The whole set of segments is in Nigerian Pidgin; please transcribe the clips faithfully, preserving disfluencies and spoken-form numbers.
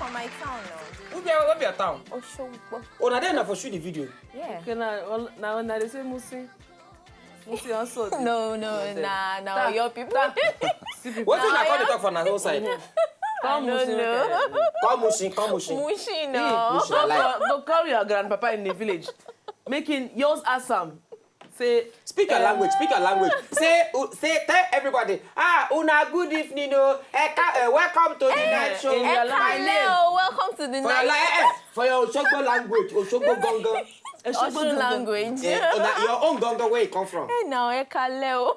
For my town now. Who be who be your town? Oshogbo. Oh, na there na for shoot the video. Yeah. Okay, now, now, now they say Musi. Musi also. No, no, nah, nah, your people. See people. What you na come dey talk for na whole side? Come No, Musi, no. okay. Come Mushin, come Mushin. Mushi no. Mushin alive. Go, go carry your grandpapa in the village. Making yours Assam. Say, Speak your language. Speak your language. Say, uh, say, tell everybody. Ah, una good evening, oh. Eka, uh, welcome to the night show. in your Ẹ language. káalẹ́ o, welcome to the For your, night. La- eh, for your Oshogbo language, Oshogbo gangan. Oshogbo Osun language. Eh, una, your own gangan where you come from. Ẹ na ẹ káalẹ́ o.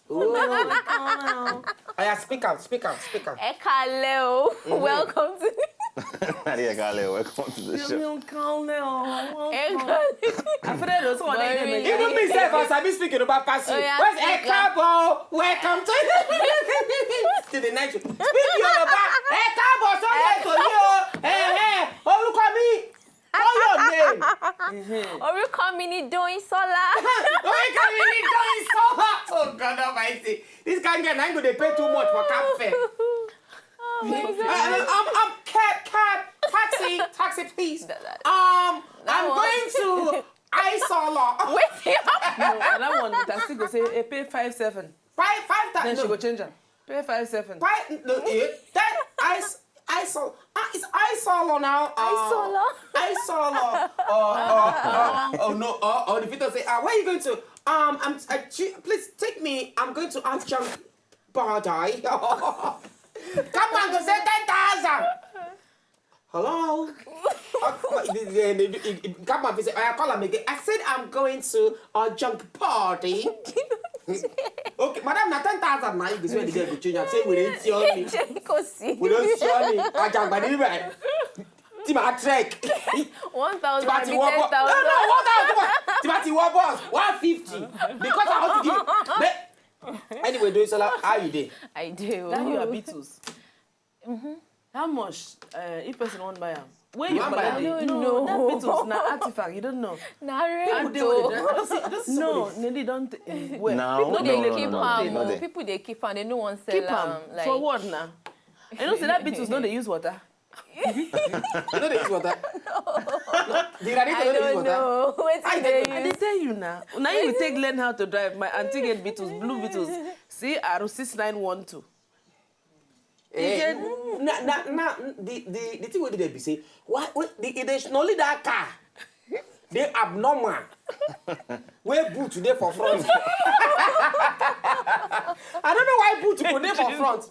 Oh. Oya, speak am, speak am, speak am. Ẹ káalẹ́ o. Welcome to. Nadia Kale, welcome to the show. Ẹ káalẹ́. Alfredo, so what they Very make? Even me sef, as I be speaking about passing. Oya, Where's speak Ẹ káàbọ̀? Welcome to to the night show. Speak Yoruba. Ẹ káàbọ̀ sórí ètò yìí o. Ẹ ẹ orúkọ mi. Call your name. Orúkọ mi ni Doyin Sọlá. Orúkọ mi ni Doyin Sọlá. Oh God Almighty. This kind girl, I go dey pay too much for cab fare. Oh my Uh, God. um, um, cab, cab, taxi, taxi, please. That- that- Um, I'm one. going to Isolo. Wait. No, and that one, I still go say, hey, pay five seven. Five, five Then thousand. she No. Go change her. Pay five seven. Five, no, eh, that Is Isol. Ah, it's Isolo now. Uh, Isolo. Isolo. Oh, oh, oh, oh, no. Oh, oh, the people say, ah, where are you going to? Um, I'm. Uh, chi- please take me. I'm going to Adjunct Body. Come on, go say ten thousand. Hello. Uh, the, the, the, the, the, come on, say, I call him again. I said I'm going to a junk party. Okay, madam, na ten thousand na you go see when the girl go change. I'm saying we didn't see only. Kò sí. We don't see only. Ajagba ni bẹ́ẹ̀. Tí màá trek. One Tí thousand màá àbí ti wọ ten bus. No, thousand. no, one thousand. Tí màá ti wọ bus. One fifty. Because I want to give. But anyway, Doyin Sọlá, how you dey? I do. That your Beatles. How much? Uh, if person won't buy them, where you Won't buy collect am. it? I don't No, know. That Beatles na artifact. You don't know. Na People rent dey with o. them. I don't see, I don't see No, somebody. Nelly don't. Well, No, People no, dey no, keep no, no, am no, o. no. People dey keep am. They no wan Keep sell am am. Like, for what now? I know say that Beatles no dey use water. You know they use water. The radiator I no dey use don't water. Know. I Wetin dey, dey I dey use? Tell you now. Now you take learn how to drive. My auntie get Beatles, blue Beatles. C R six nine one two. Eh, na na na the the the thing wey dey there be say why why the the only that car dey abnormal wey boot dey for front. I don't know why boot go dey for front.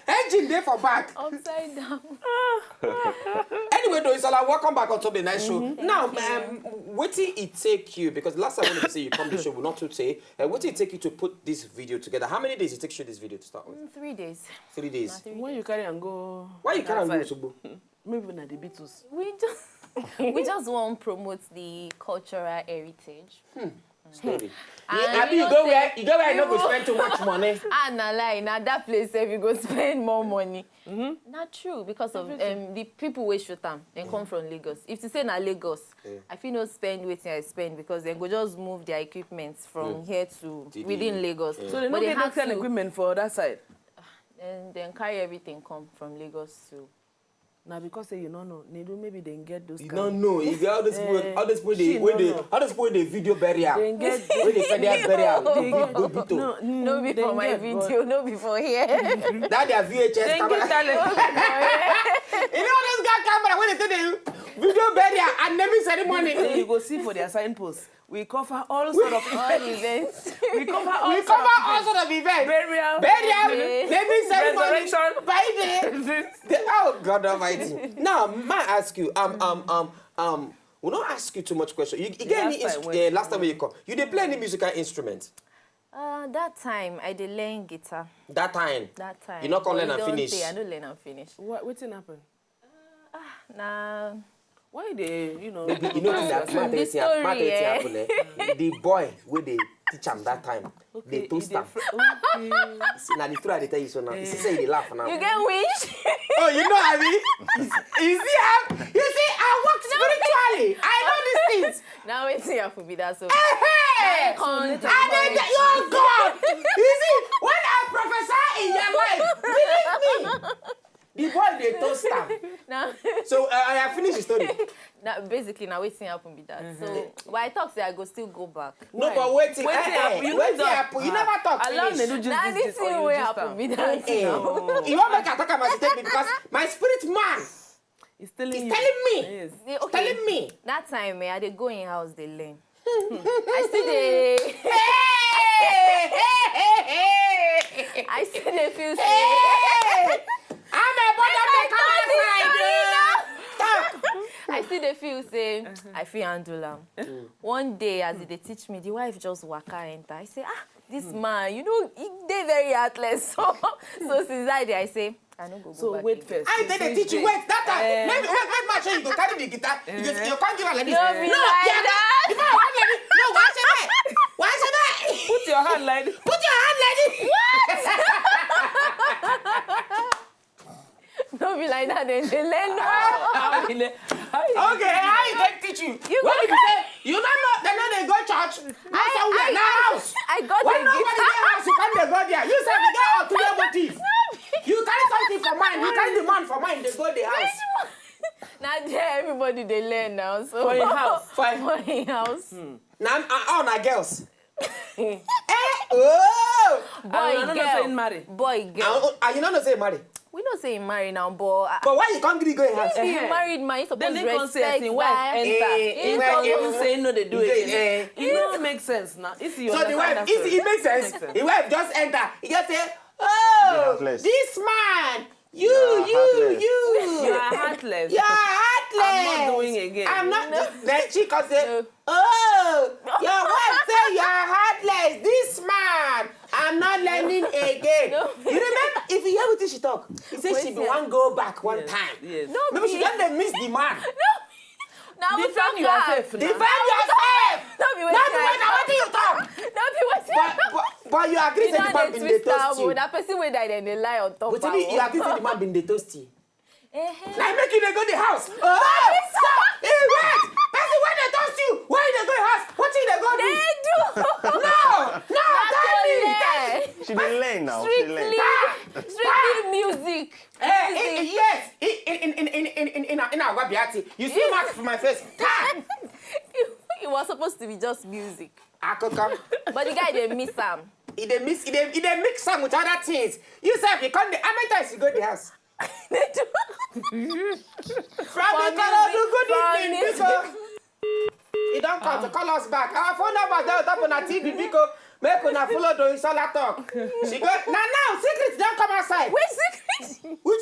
Engine dey for back. Upside down. Anyway, Doyin Sọlá, welcome back on Top the Night Show. Now, um, wetin e take you, because last time when we say you come the show, we not to say, uh, wetin e take you to put this video together? How many days it take you this video to start with? Mm, Three days. Three days. When you carry and go. Why you carry am go Outside. Osogbo? Maybe na the Beatles. We just we just wan promote the cultural heritage. Story. And Yeah, abi you you know go where say you go where you no go people- spend too much money. Ah, na lie. Na that place sef you go spend more money. Na true because of um, the people wey shoot am. Dem come from Lagos. If to say na Lagos, Yeah. I fit no spend wetin I spend because dem go just move their equipment from here to To the- within Lagos. Yeah. So they no But they get have that to equipment for that side. Then then carry everything come from Lagos to. Now because say you no know, Nedu maybe they get those. You kind. don't know. You get all those people, Eh, all those people she they, when no they, know. all those people they video burial. They get. When they say their burial, they give go bito. No, No be they for my get, but video, no be for here. That their V H S They camera. get talent. You know those guy camera when they say they video burial and naming ceremony. Then you go see for their signposts. We cover all sort of All events. We cover all We sort cover of all sort of events. Burial. Burial, Yeah. naming ceremony, Resurrection. By day. The, oh God Almighty! Now, may I ask you? Um, um, um, um. We don't ask you too much question. You, you get any Last time instru- when- eh, last time when you come, you dey play any musical instrument? Uh, that time I dey learn guitar. That time. That time. You no come But learn e and don finish? Tey, I no learn and finish. What wetin happen? Na Why they you know? Maybe you know that The matter is story, matter is eh? Happen, eh? The boy wey dey teach am that time, Okay, they toast you am. dey fr- okay. See, na the truth I dey tell you so now. You see say you dey laugh now. You get wish. Oh, you know Abi? You see how? You see, I work spiritually. I know these things. Na wetin happen be that so. Hey! Come I dey tell you, oh God. You see, when I prophesy in your life, believe me, the boy dey toast am. So uh, I finish the story. Na basically na wetin happen be that. So but I talk say I go still go back. No, but wetin? Wetin Eh, eh, happen? You no wetin talk. Happen? You never talk Allow finish. Nedu just Na this this thing wey happen be that. Eh, you wan make I talk am as you take me because my spirit man He's telling is you. Telling me, Yes. Okay. Telling me. That time eh, I dey go in house dey learn. I still dey. Hey, hey, hey, hey, hey. I still dey feel say. Hey, I'm a brother. Come outside. Talk. I still dey feel say I fit handle am. One day as e dey teach me, the wife just waka enter. I say, ah, this man, you know, he dey very heartless. So, so since that day, I say, I no go go So back wait again. first. I tell the teach you wait that time. Eh. Maybe wait, wait, man, show you go carry the guitar. You go, you come give her like this. No be No, like yeah, that. the man hand like this. No, why say that? Why say that? Put your hand like this. Put your hand like this. No be like that. They, they learn. How you le- how you Okay, how you take teach you? You When go- you say you don't know, they know they go church. Not somewhere, I- na I- house. I got When a nobody gift. Dey house, you come dey go there. You say you get ulterior motive. You carry something for mind. You carry the man for mind. They go the house. Na there everybody dey learn now. So For a house. For a house. Now, uh, all na girls. Eh, oh. Boy, I don't know girl. Say marry. Boy, girl. Uh, uh, you don't know say marry. We know say he marry now, but uh, But why you can't gree go in house? he Eh. married man, he suppose Then they come respect say as him wife that. Enter. Eh, He well, come eh, say no, they do eh, it. Eh. It no make sense now. If you So the understand wife, that if story, it makes sense, it makes the wife just enter. He just say, oh, Heartless. This man, you, You are you, heartless. You. You are heartless. You are heartless. I'm not doing again. I'm not. Then she can say, No. oh, your wife say you are heartless. This man, I'm not learning again. No. You remember, if you hear what she talk, he said she Wait be there. One go back one Yes, time. Yes. No, Maybe she be- don't dey miss the man. Now we Defend talk yourself am. now. Defend yourself. No be Not the wetin way na wetin you talk. No be wetin But, but, but you agree You say know the man they been dey twist toast am. you. Oh, that person wey die dem dey lie on top. But you, you agree say the man been dey toast you. Eh-heh. Na him make you dey go the house. Oh, so he wait. Person wey dey toast you. Why you dey go the house? Wetin you dey go do? They do. No, no, tell me. Yeah. She dey learn now. She Strictly, learn. strictly music. Eh, eh, yes, in in in in in in in in Agwa Biati. You see mark for my face. Ta! It was supposed to be just music. Akụkọ. But the guy dey miss am. He dey mix, he dey, he dey mix am with other things. You sef, you come dey, how many times you go the house? From For Ikorodu, music, good for evening, music. Biko. He don call to call us back. Our phone number dey on top of the T V, Biko. Make una follow Doyin Sola talk. She go, na now, secret don come outside. Wait, secret. Which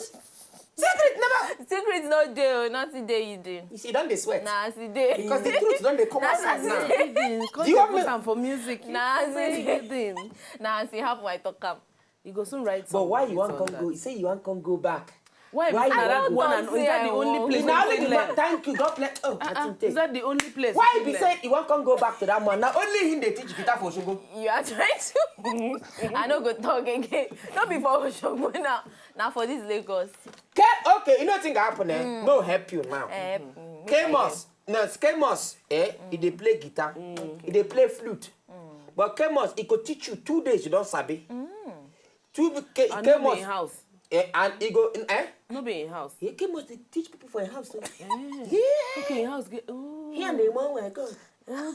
secret never? Secret no dey o, nothing dey hidden. You see, don dey sweat. Na as e dey. Because the truth don dey come Na outside as e now. dey. Because Do you they want put me- am for music. Na as e dey. Hidden. Na as e happen, I talk am. You go soon write. But why you wan wan come go? You say you wan come go back. Why Why you you na that wan one go and there, is that the only oh? place? It's na You only fit the learn? man. Thank you. God bless. Oh, Uh-uh. I Is think. That the only place? Why You be fit say learn? you wan come go back to that man? Na only him dey teach guitar for Osogbo. You are trying to. I no go talk again. No be for Osogbo now. Na for this Lagos. Ke, okay, you know thing happen, eh? No help you now. Eh, Kemos, no, Kemos, eh? He dey play guitar, he dey play flute. But Kemos, he go teach you two days, you don sabi. Two Ke, And no be Kemos, in house. Eh, and he go, eh? No be in house. He Kemos dey teach people for him house. So. Eh. Yeah. Okay, in house. Get, oh. He and the man were God.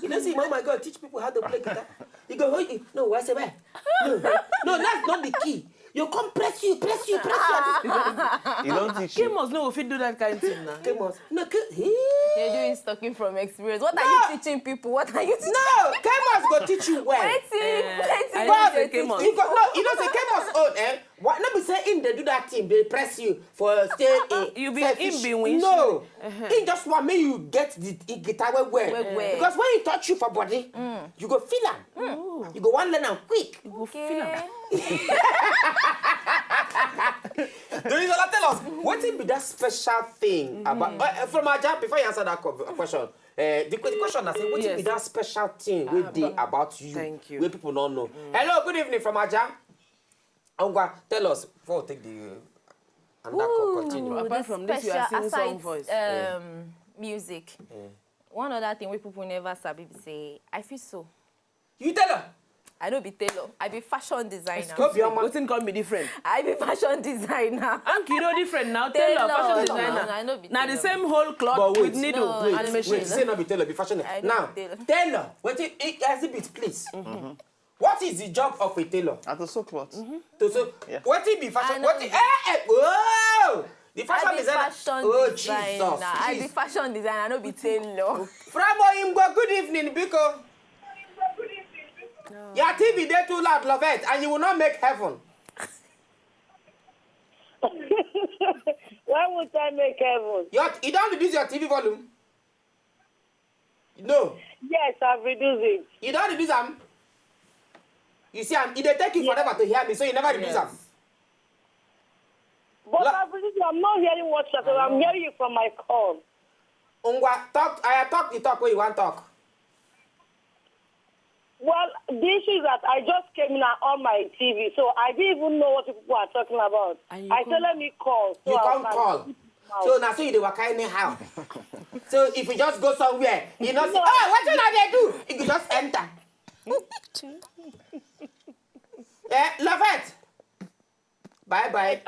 You know, see, man, my God, teach people how to play guitar. You go, hold you. No, why say why? No, no, that's not the key. You come press you, press you, press you. You don't teach you. Kemos no go fit do that kind thing now. Kemos, no, Ke, he. They do is talking from experience. What are No. You teaching people? What are you teaching? No, Kemos go teach you well. Wetin? Eh, Wetin? I You know dey say teach Kemos. You go, no, you know, say Kemos own, eh? What? No be say him dey do that thing, dey press you for stay in. You be, Selfish. Him be win. No, he just want make you get the, the guitar well well. Well well. Because when he touch you for body, you go feel am. You go wan learn am quick. You go feel am. Okay. Doyin Sola, tell us, wetin be that special thing about, uh, from Aja, before you answer that co- question, uh, the, the question na say, wetin be Yes. That special thing wey dey about you, Thank you. Wey people don't know? Hello, good evening from Aja. Ongwa, tell us before we take the, uh, another call, continue. Apart The from this, you are special seeing some aside, voice. Um, music. One other thing wey people never sabi be say I feel so. You tell her. I no be tailor. I be fashion designer. Excuse me, Obioma. Wetin come be different? I be fashion designer. Anki, you know different now. Tailor, Tailor, fashion no, designer. no, I no be Na the tailor. Same whole cloth But wait. With needle No, and I no machine. Wait, say no be tailor, be fashion. I no Now, be tailor. Tailor, wetin e exhibit, please. What is the job of a tailor? I to sew cloth. To sew. Yeah. Wetin be fashion? I no Wetin? be- Eh, eh, oh, the fashion I be designer. fashion Oh, designer. Jesus. I be Please. Fashion designer. I no be tailor. From Oyinbo, good evening, biko. Your T V dey too loud, Lovett, and you will not make heaven. Why would I make heaven? Your, you don reduce your T V volume? No. Yes, I've reduced it. You don reduce am? You see am, e dey take you forever to hear me, so you never reduce am. But La- I've reduced it. I'm not hearing what you're saying. I'm hearing you from my call. Ngwa, talk, I talk the talk wey you wan talk. Well, the issue is that I just came in and on my T V, so I didn't even know what people are talking about. And you I come- said, let me call. So You I come can call. keep my mouth. So na so you dey waka anyhow. So if you just go somewhere, you know say, No. oh, wetin I dey do? You go just enter. Eh, Lovett. Bye bye.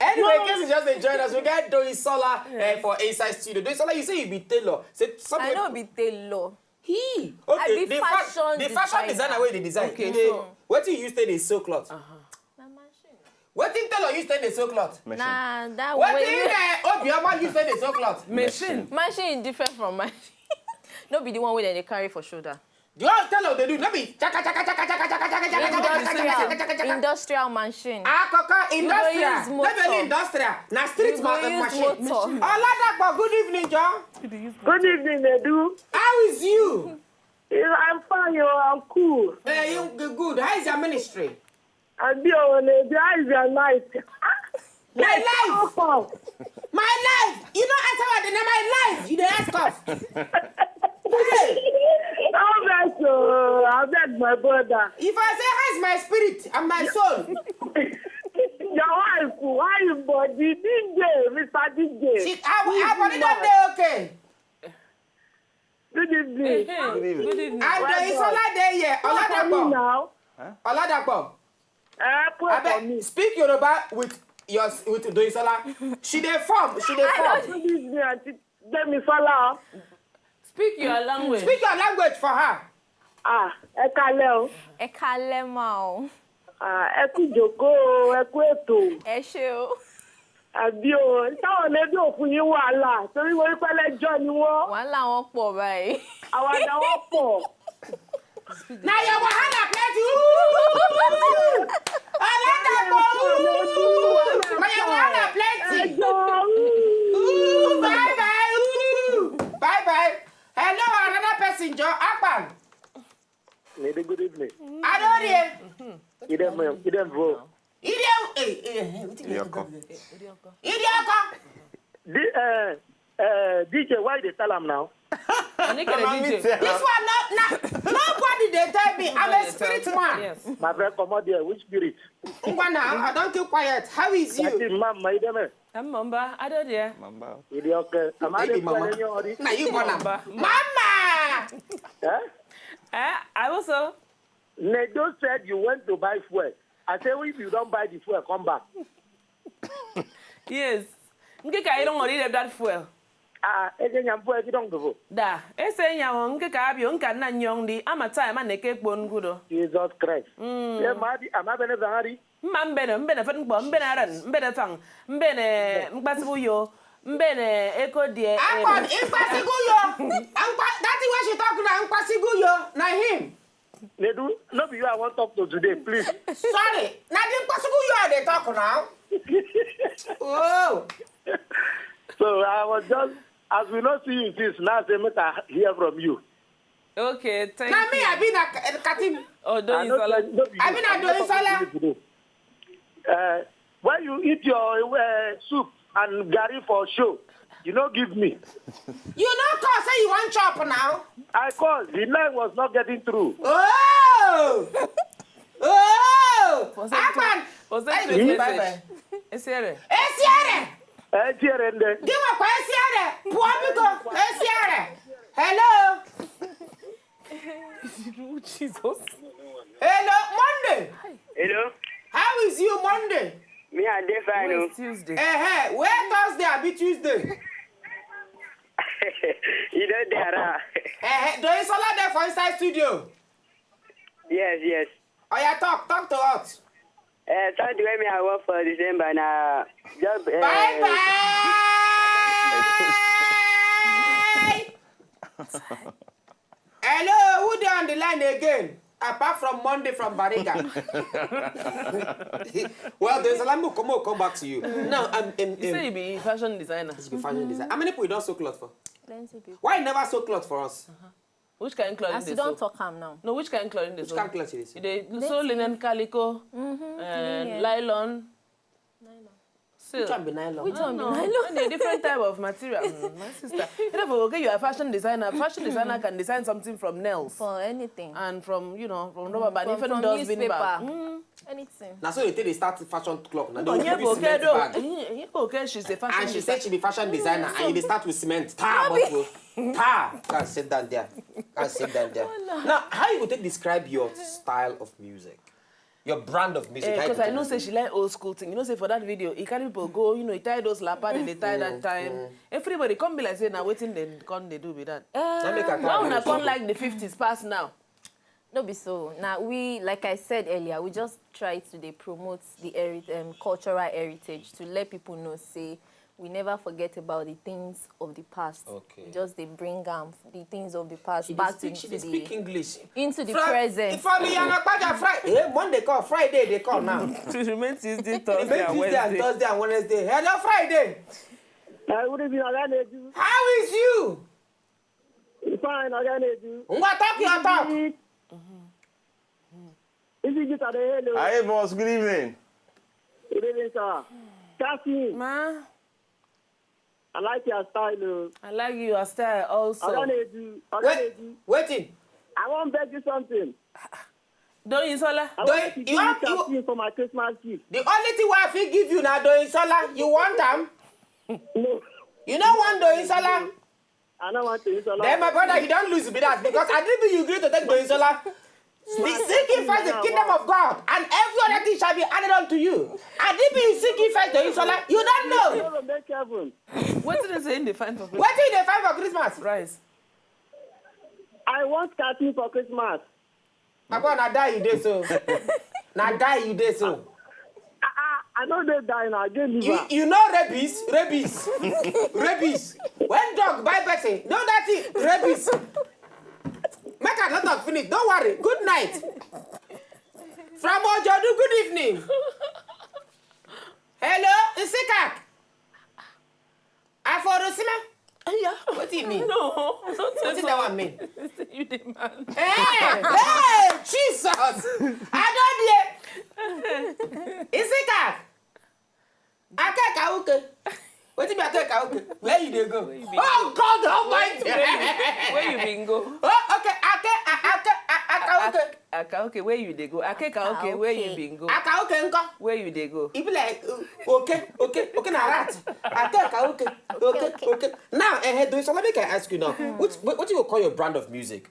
Anyway, in case you just dey join us, we get Doyin Sola eh, for inside studio. Doyin Sola, you say you be tailor. Say something. I no be tailor. He. I Okay. be The fa- fashion the fashion designer. designer wey dey design. Okay, You dey- so- Wetin you use take dey sew cloth? Na machine. Wetin tailor use take dey sew cloth? Machine. Na that Wetin way. eh, Obioma use take dey sew cloth? Machine. Machine different from machine. No be the one wey dem dey carry for shoulder. The one tailor dey do no be chaka chaka chaka chaka chaka chaka chaka chaka chaka chaka chaka chaka. Industrial machine. Akoko industrial. use No be only motor. Industrial. Na street You ma- go use machine. Motor. Oladapo, good evening, John. Good evening, Edu. How is you? I'm fine, yo. I'm cool. Eh, you g- good. How is your ministry? I'm doing Edu. How is your night? My life. Awesome. My life. You know, ask about the name my life. You dey ask us. Hey, How about you? I beg my brother. If I say how's my spirit and my soul, Your wife, why you body? D J, Mister D J. she, I, I body don dey okay. Good evening. Hey, good evening. And Well Doyin Sola dey here. Pray for me Oladapo. Now. Oladapo. Eh, pray for me. Abeg, speak Yoruba with your with Doyin Sola. She dey form. She dey form. Good evening, Auntie Demisola. Speak your language. Speak your language for her. Ah, ẹ kalẹ́ o. Ẹ kalẹ́ ma o. Ah, ẹ kú ìjókòó, ẹ kú ètò. Ẹ ṣé o. Àbí o, táwọn lẹ́bí òfin yín wàhálà, torí wọ́n rí pẹ́lẹ́ jọ ni wọ́n. Wàhálà wọn pọ̀ báyìí. Àwàdà wọn pọ̀. Na your wahala plenty. Ooh. Oladapo. Ooh. Na your wahala plenty. Ẹjọ́, Ooh, bye bye. Ooh. Bye bye. Hello, another person, John Akpan. Lady, good evening. Adore. Idem, idem, bro. Idioko. Eh, eh, eh, wetin be Idioko. Idioko. D, uh, uh, D J, why they tell am now? Anikere D J. This one, no, na, nobody dey tell me. I'm a spirit man. Yes. My friend, come out there. Which spirit? Ngwa now, I don keep quiet. How is you? That is Mama, idem. I'm Mamba. I don't there. Mamba. Idioke. Am I Baby the mama. one you already? Na you born am. Mama. Mama. Eh? Eh, I also. Nedo said you went to buy fuel. I say, if you don't buy the fuel, come back. Yes. Nke ka ilo ngori de that fuel. Ah, eje nyam fuel, you don't go. Da, ese nyawo nke ka abio nka na nyong di ama time a neke kpon gudo. Jesus Christ. Mm. Yeah, ma di, am I bene zangari? Mma mbene, mbene fen kpo, mbene aran, mbene fang, mbene mkpasibu yo, mbene eko die. Akpan, mkpasigu yo. Mkpa, that thing wey she talk na mkpasigu yo. Na him. Nedu, no be you I want talk to today, please. Sorry. Na the mkpasigu yo I dey talk now. Oh. So I was just, as we not see you since, now say make I hear from you. Okay, thank Na me, you. I be na Ka- Katim. Oh, I Doyin no Sola. say- no be I you. mean, I I'm do not Isola. talking to you today. Uh, when you eat your uh, soup and garri for show, you no give me. You no call say you wan chop now. I called. The line was not getting through. Oh. Oh. Was it Akpan. Was it Hey, your bye message? bye. Esiere. Esiere. Eh, here and there. Gị nwekwa esiere. Pụọ biko. Esiere. Hello. Jesus. Hello, Monday. Hello? How is you, Monday? Me, I dey fine o. Tuesday. Eh, eh, where Thursday abi Tuesday? You don dey around. Eh, eh, Doyin Sola dey for inside studio. Yes, yes. Oya, talk, talk to us. Eh, something wey me I work for December na job. Eh, bye bye. Hello, who dey on the line again? Apart from Monday from Bariga. Well, there's a lot more. Come, come back to you. Now, I'm in. You say you be fashion designer. You be fashion designer. How many people you don sew cloth for? Plenty people. Why you never sew cloth for us? Which kind cloth? As you don talk am now. No, which kind cloth? Which kind cloth you dey sew? You dey sew linen, calico, eh, nylon. Silk. Which one be nylon? Which one be nylon? A different type of material. Mm, my sister. You know, for, okay, you are a fashion designer. Fashion designer can design something from nails. For anything. And from, you know, from rubber band, even dustbin bag. Mm. Anything. Na so they take dey start fashion cloth. Now they will give you cement bag. She's a fashion designer. And she said she be fashion designer, and you dey start with cement. Ta, must go. Ta. Can sit down there. Can sit down there. Now, how you go take describe your style of music? Your brand of music. Because I know say she like old school thing. You know say for that video, he carry people go, you know, he tie those lapper, they tie that time. Everybody come be like say na wetin dem come dey do be that. Why una come like the fifties pass now? No be so. Now we, like I said earlier, we just try to dey promote the heri- um, cultural heritage to let people know say we never forget about the things of the past. Okay. We just dey bring am, the things of the past, back to speak, she dey speak English into the present. From Iyana Ipaja, Friday, eh, Monday call, Friday they call now. To remain Tuesday, Thursday, and Wednesday. Thursday and Wednesday. Hello, Friday. Good evening, Oga Nedu. How is you? Fine, Oga Nedu. Ngwa, talk your talk. Is it good? Hello. Hi, boss. Good evening. Good evening, sir. Cassie. Ma. I like your style o. I like your style also. Oga Nedu. Oga Nedu. Wetin? I wan beg you something. Doyin Sola. I want to give you Cassie for my Christmas gift. The only thing wey I fit give you na Doyin Sola. You want am? No. You no want Doyin Sola? I no want to insult. Then my brother, you don lose be that because Adibi you gree to take Doyin Sola. Seek ye first the kingdom of God, and every other thing shall be added unto you. Adibi you seek ye first Doyin Sola, you don't know. Wetin dey say in the fine for Christmas? Wetin dey fine for Christmas? Rice. I want Cassie for Christmas. Papa, na die you dey so. Na die you dey so. I, I, I no dey die na, I get liver. You, you know rabies? Rabies. Rabies. When dog bite person, know that thing, rabies. Make I no talk finish. Don't worry. Good night. From Ojodu, good evening. Hello, Nsikak. Aforosima. Yeah. What do you mean? No, don't say so. What did that one mean? You demand. Hey, hey, Jesus! I don't hear. Is it that? Akeka uke. What do you mean, Akeka uke? Where you dey go? Oh God Almighty! Where you, where you been go? Oh, okay. Ake, a- ake, a- aka uke. Aka, okay, where you dey go? Ake ka, okay, where you been go? Aka, okay, nko. Where you dey go? E be like, uh, okay, okay, okay, na rat. Ake ka, okay, okay, okay. Now, eh, eh, Doyin Sola, make I ask you now. What, what, what you go call your brand of music?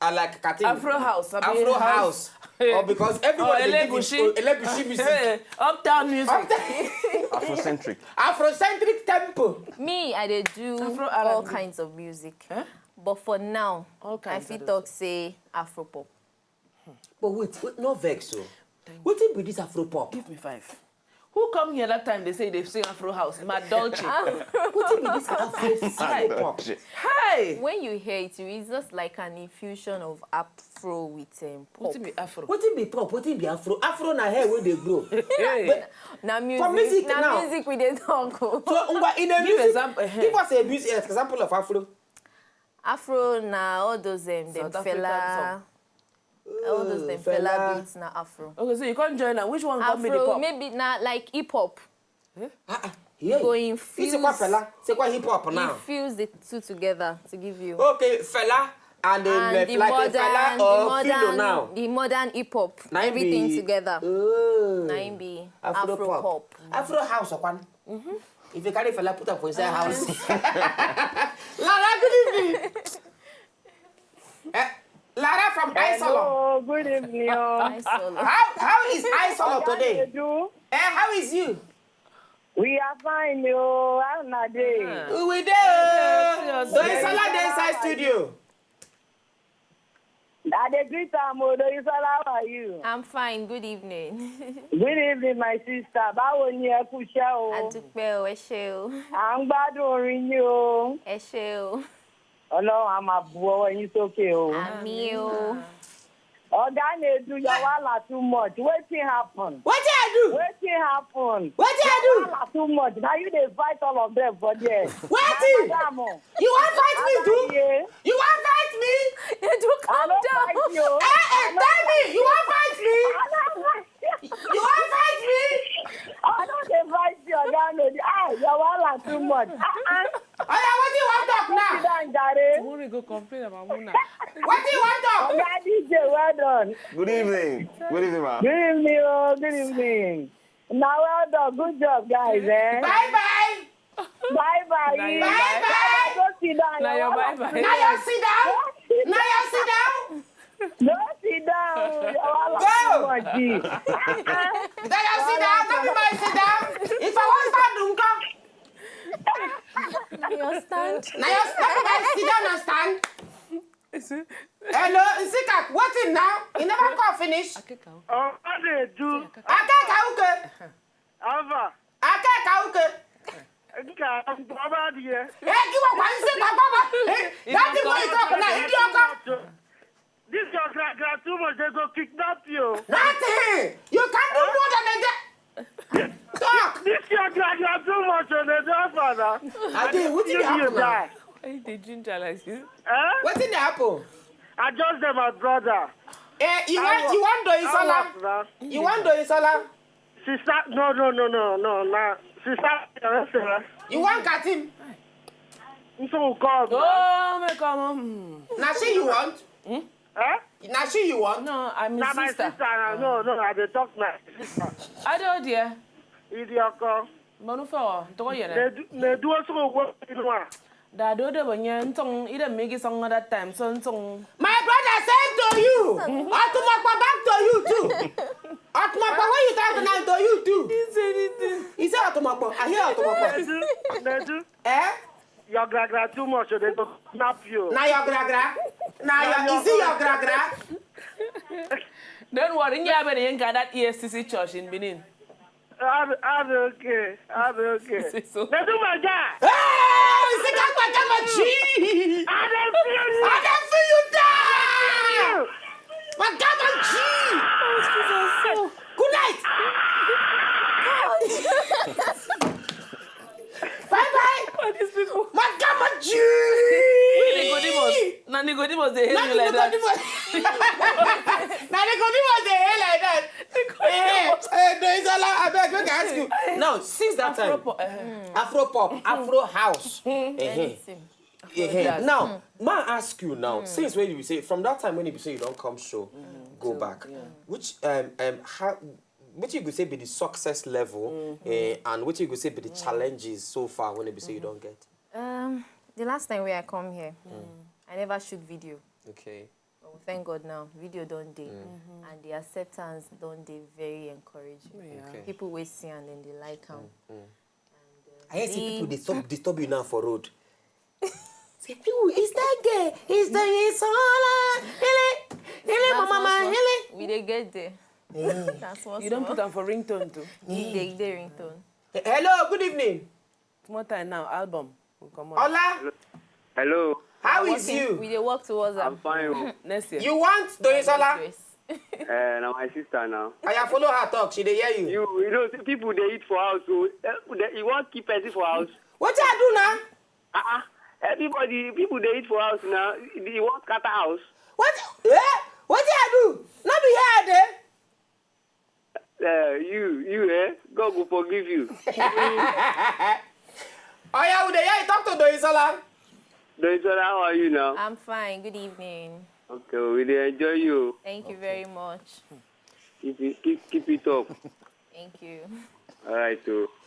I like Katin. Afro house, abi Afro house. Or because everybody dey give you Elegushi. Oh, Elegushi music. Uptown music. Afrocentric. Afrocentric tempo. Me, I dey do all kinds of music. But for now, I fit talk say Afro pop. But wait, wait, no vex o. Wetin be this Afro pop? Give me five. Who come here that time they say they sing Afro house? Mad Dolce. Wetin be this Afro pop? Hi. When you hear it, it's just like an infusion of Afro with um, pop. Wetin be Afro? Wetin be pop? Wetin be Afro? Afro na hair wey dey grow. Hey. Na music, na music we dey talk o. So, ngwa, in a music, give example, give us a music example of Afro. Afro na all those um, dem Fela. All those dem Fela beats na Afro. Okay, so you can't join am. Which one come be the pop? Maybe na like hip hop. Go infuse. It's a Fela. Say what hip hop now. Infuse the two together to give you. Okay, Fela and, um, and the like modern, Fela or the modern, Filo now. The modern hip hop. Everything together. Na im be Afro pop. Afro house, okwan. If you carry Fela, put am for inside house. Lara, good evening. Eh, Lara from Isolo. Hello, good evening. Oh. Isolo. How how is Isolo How today? you do? Eh, how is you? We are fine, oh. How na dey? We dey. Oh. So Isolo dey inside studio. I dey greet am, oh. Doyisola, how are you? I'm fine. Good evening. Good evening, my sister. Báwo ni ẹ kú iṣẹ́ o? Adúpẹ́ o, ẹ ṣé o. À ń gbádùn orin yín o. Ẹ ṣé o. Ọlọ́run á máa bu ọwọ́ yín sókè o. Àmín o. Oga Nedu, your wahala too much. Wetin happen? Wetin I do? Wetin happen? Wetin I do? Wahala too much. Na you dey fight all of them for there. Wetin? Madam, oh. You wan fight me too? Yeah. You wan fight me? Nedu, I calm no down. fight you. Eh, eh, tell me, you wan fight me? You wan fight me? I no dey fight you, Oga Nedu. Ah, your wahala too much. Ah, ah. Oya, wetin you wan talk Sit now? down, jare. Tomorrow you go complain about Muna. Wetin you wan talk? Oga D J, well done. Good evening. Good evening, ma. Good evening, oh, good evening. Na well done, good job, guys. Eh? Bye bye. Bye bye. Na your Bye bye. Go sit down. Na your bye bye. Na your sit down. Na your sit down. No sit down. Your wahala Go. too much. G. Na your sit down. No be my sit down. If I wan stand, nko. Na your stand. Na your stand. My sit down and stand. Hello, Nsika. Wetin now? You never call finish. Akeka o. Oh, how they do? Akeka uke. Ava. Akeka uke. Nka, Baba there. Eh, give up one Nsika, Baba. Eh, that thing wey you talk now, idiot. This your gra gra too much. They go kidnap you. Nothing. You can't do more than a day. Talk. This your gra gra too much. Oh, they don't father. Ade, wetin dey You happen now? die. Why you dey ginger like this? Eh? Wetin dey happen? I just them my brother. Eh, you want you want Doyisola? Now. You want Doyisola? Sister, no, no, no, no, no, nah. Sister, uh, You want Katim? so called. Oh, me come on. Na she you want? Eh? Na she you want? No, I'm his Now my sister. sister, uh, no, no, I dey talk my sister. Ade o dear. Idioko. Manu fe o. Nto ye ne. They do, they do also work in one. Da do de bonye ntong ide megi song that time. So ntong. My brother same to you. Otumokpo back to you too. Otumokpo, when you talk now to you too. Didn't say anything. He say Otumokpo. I hear Otumokpo. They do, they do. Eh? Your gra gra too much, so they go kidnap you. Na your gra gra. Na your is it your gra gra? Don't worry, you have any that E S C C church in Benin. I'm, I'm okay. I'm okay. So They do my guy. Hey, Nsika Kpakama G. I don't feel you. I don't feel you die. Kpakama G. Good night. Bye bye. All these people. Kpakama G. Nicodemus. Na Nicodemus dey hail Not you like that. Nicodemus. Na Nicodemus dey hail like that. Eh, eh, Doyisola, abeg, make I ask you. Now, since that time, Afro-pop, eh. Afro pop, Afro house. Eh, eh. Anything. Eh, eh. Now, ma ask you now. Since when you say from that time when you say you don't come show, go back. Which um um how which you could say be the success level eh, and what you could say be the challenges so far when you say you don't get. Um, the last time where I come here, I never shoot video. Okay. But we thank God now, video don dey, and the acceptance don dey very encouraging. Okay. People wey see and then they like am. I hear say The- people dey stop disturb you now for road. Say people, is that girl? Is the Isola? Hele, hele, That's mama, one small- hele. We dey get there. That's one You don't small. Put am for ringtone too. E dey e dey ringtone. Hello, good evening. Small time now, album will come out. Ola, Hello, how is We you? dey work towards I'm am. Fine. Oh. Next year. You want Doyisola? Yes. Uh, now my sister now. I follow her talk. She dey hear you. You, you know, see, people they eat for house. So uh, they, you want keep person for house. What I do now? Uh-uh. Everybody, people they eat for house now. You want scatter house. What? Eh? What I do? Not be here there. Uh, you, you, eh? God will forgive you. Oh yeah, we dey hear you talk to Doyisola. Doyisola, how are you now? I'm fine. Good evening. Okay, we dey enjoy you. Thank you very much. Keep it, keep, keep it up. Thank you. All right, so.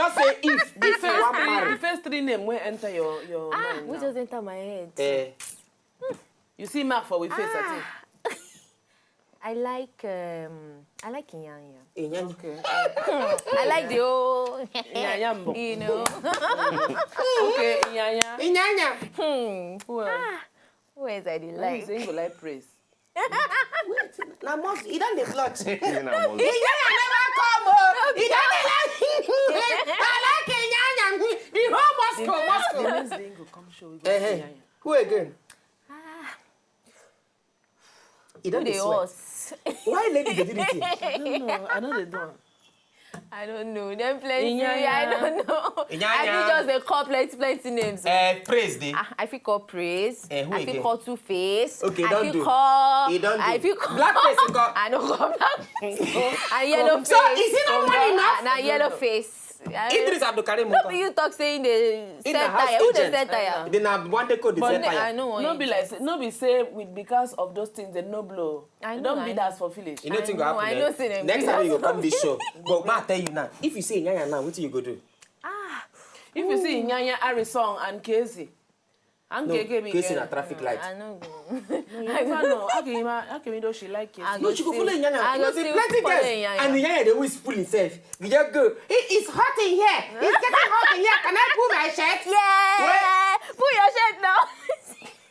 just say if, if you wan marry. The first three name wey enter your your Ah, mind we now. Just enter my head. Eh, You see mark for we face, I think. I like um I like Inyanya. Inyanya. Okay. I like the whole Inyanya mbo. You know. Okay, Inyanya. Inyanya. Hmm. Who else? Who else I dey Like. like? Say you go like praise. Na must, e don dey blush. You know, Inyanya never come o. E don dey like. I like Inyanya. The whole Moscow, The Moscow. next day you go come show. We go Eh, see eh. Inyanya. Who again? E Who don dey dey sweat. Us? Why lady dey do this thing? I don't know. I know they don't. I don't know. Dem plenty. Inyanya. I don't know. I Inyanya. fit just dey call plenty plenty names. Eh, praise dey. Ah, I fit call praise. Eh, who I fit again? Call two face. Okay, I don't fit do. Call. E don I do. fit call. Black face nko? I no call black face. And yellow So, face. is it not money enough? Na yellow face. I- Idris Abdulkarim No nko? Be you talk say in the In the set house tire. Who dey agent. set tire? Then na one day code dey But set no- tire. I know. No be like say, no be say with because of those things they no blow. I They know, don't I be know. That for village. You know I thing go know, happen. I Eh? know say dem Next do time you go that. Come this show. But ma tell you now, if you see Inyanya now, wetin you go do? If you see Inyanya Harry song and Kezi, and No, Keke be Kezi girl. na traffic light. I no go. You never know. Akemi, Akemi though she like Kezi. I No, go she go still- follow Inyanya. I You go know say still plenty follow girls Inyanya. And Inyanya dey always pull himself. You just go. It is hot in here. It's getting hot in here. Can I pull my shirt? Yeah. Pull your shirt now.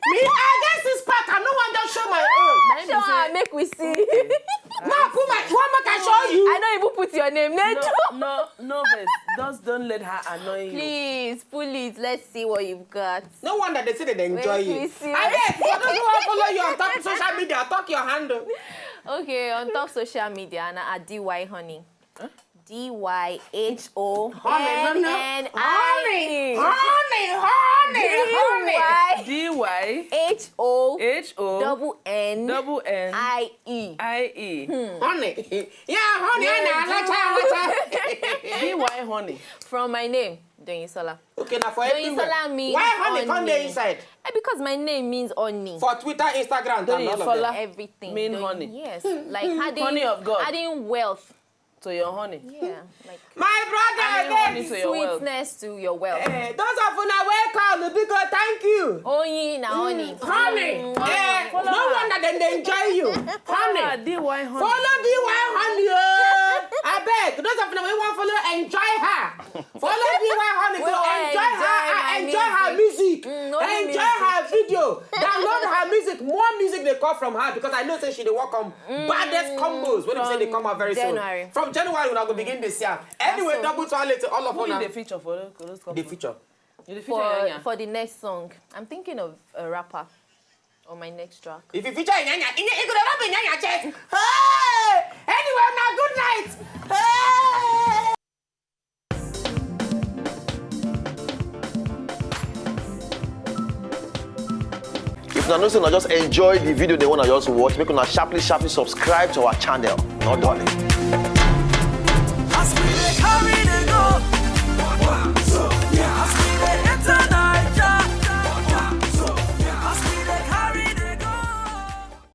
Me, I get six pack. I no wan just show my own. Show am make we see. Ma, pull my. You want make I show you? I no even put your name. No, Neto. No, no, vex. Just don't let her annoy you. Please pull it. Let's see what you've got. No wonder they say they enjoy Wait, you. we see. Abeg, for those who wan follow you on top social media, talk your handle. Okay, on top social media, na at D Y Honey. D Y H O Honey, N no, no. N Honey, I E. honey, honey, honey. D Y D Y H O H O double N double N I E. I E. Honey. Yeah, honey, honey, alacha, alacha. D Y Honey. From my name, Doyinsola. Okay, now for Doyinsola everywhere. means Why honey come honey. Dey inside? Eh, because my name means honey. For Twitter, Instagram, and all of Doyinsola. them. Everything. Mean Doyin- honey. Yes, like adding, Honey of God. Adding wealth. To your honey. Yeah, like My brother, Adding abeg. honey to your wealth. Sweetness to your wealth. Eh, those of una wey call, biko, thank you. Oyin na honey. Honey. Mm. Eh, Follow no her. Wonder they and enjoy you. Honey. Ah, D Y honey. Follow D Y honey. Oh. I beg. Those of you who want to follow, enjoy her. Follow D Y honey to Well, enjoy her enjoy my and enjoy her music. Music. Mm, only Enjoy music. Her video. Download her music. More music they call from her because I know say she dey work on baddest combos when they say they come out very January. Soon. From January, we go begin this year. Anyway, so. Double Twale to all of Who be una. The feature for those, those The couples? Feature. You the feature for Yanya. For the next song, I'm thinking of a rapper on my next track. If you feature Inyanya, Inya, you could have been Inyanya chest. Hey! Anyway, now good night. Hey! If una know say una just enjoy the video, they wanna just watch, make una sharply, sharply subscribe to our channel. No darling. As we